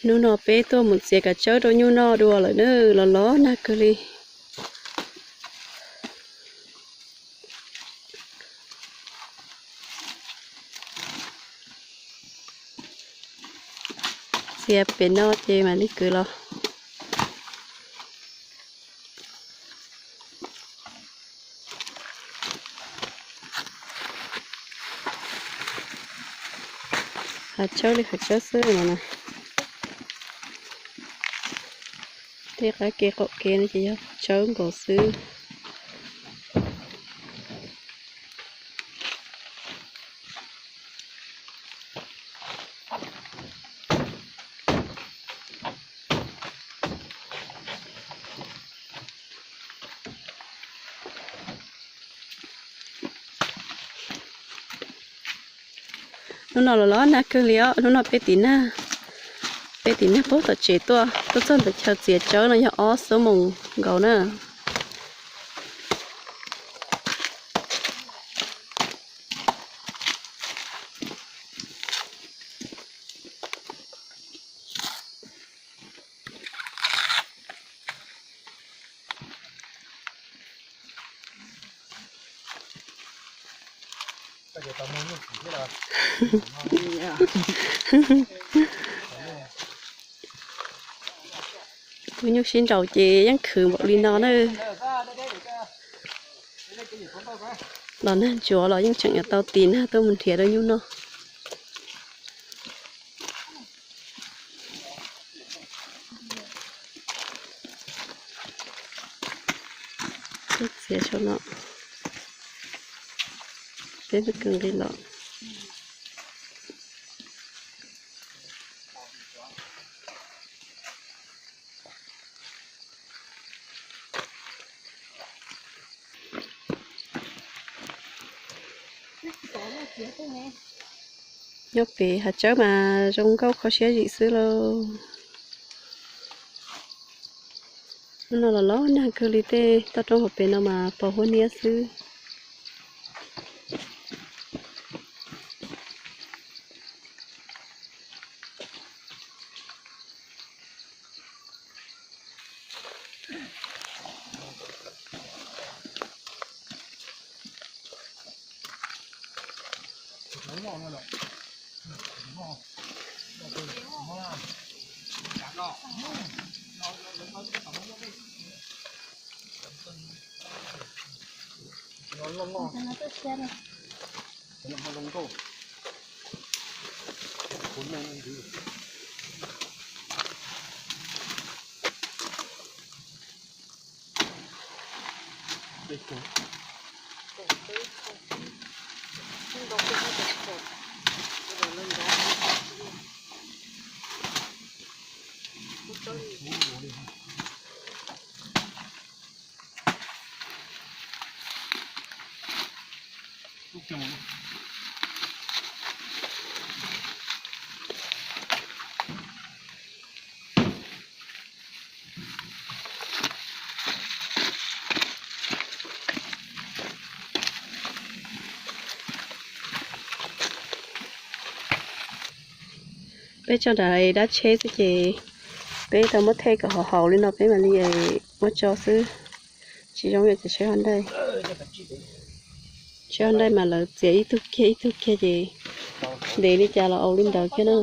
Hnub no peb tuaj mus txiav kav tsawb rau nyuj noj dua lawm na, los los nag kawg li. Txiav pem no ces mam li kwv los. Hav tsawb li hav tsawb xwb no na. Tej qab kev qaum kev no ces yog tsawb nkaus xwb. Hnub no los los nag kawg li os, hnub no peb tiv nag, peb tiv nag puag tom tsev tuaj, tuaj txog ntawm chaw txiav tsawb no yog ob xuab moos nkaus na. Tus nyuj sib nraus ces yeej khwv npaum li no na. Los nag ntsuav los yeej tseem yuav tau tiv nag tuaj mus nrhiav rau nyuj noj. Txiav saum no, peb twb kawg nqi los. Nyob pem hav tsawb mas zoo nkauj kho siab zim xwb lauj. Hnub no los los nag kawg li, tej toj roob hauv pes no mas pos huab niab xwb. Peb tso nram dab tsheb xwb ces peb tau muab thej kom haum haum li no peb mam li muab tso xwb. Tsis zoo yam txiav tsheb hauv nraij. Tsheb hauv nraij mas lawv txiav ib tug kiag ib tug kiag ces ntev li cas los au li ntawd kiag na.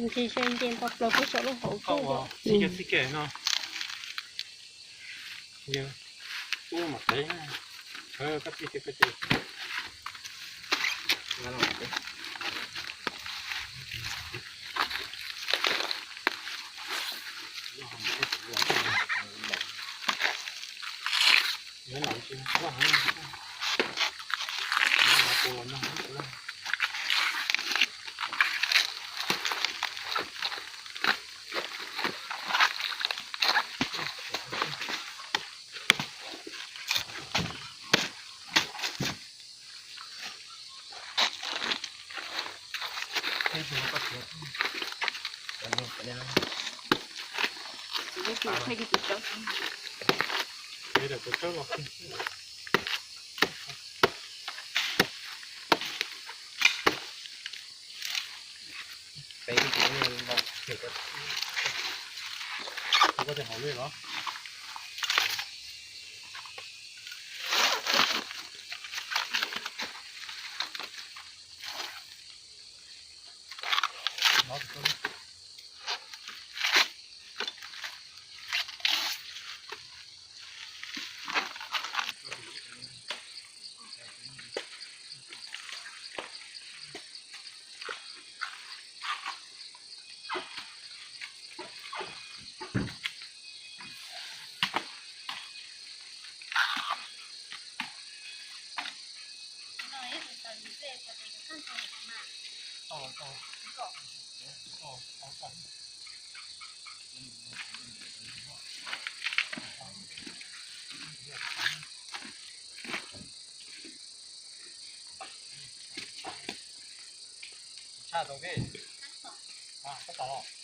Ntsis ze nce nto plaws puag saum lub hauv koj. Tus thaij tus tsawb. Peb tus no los, ua tej hauv lej los. Tshaj tau kej. Tab tom los.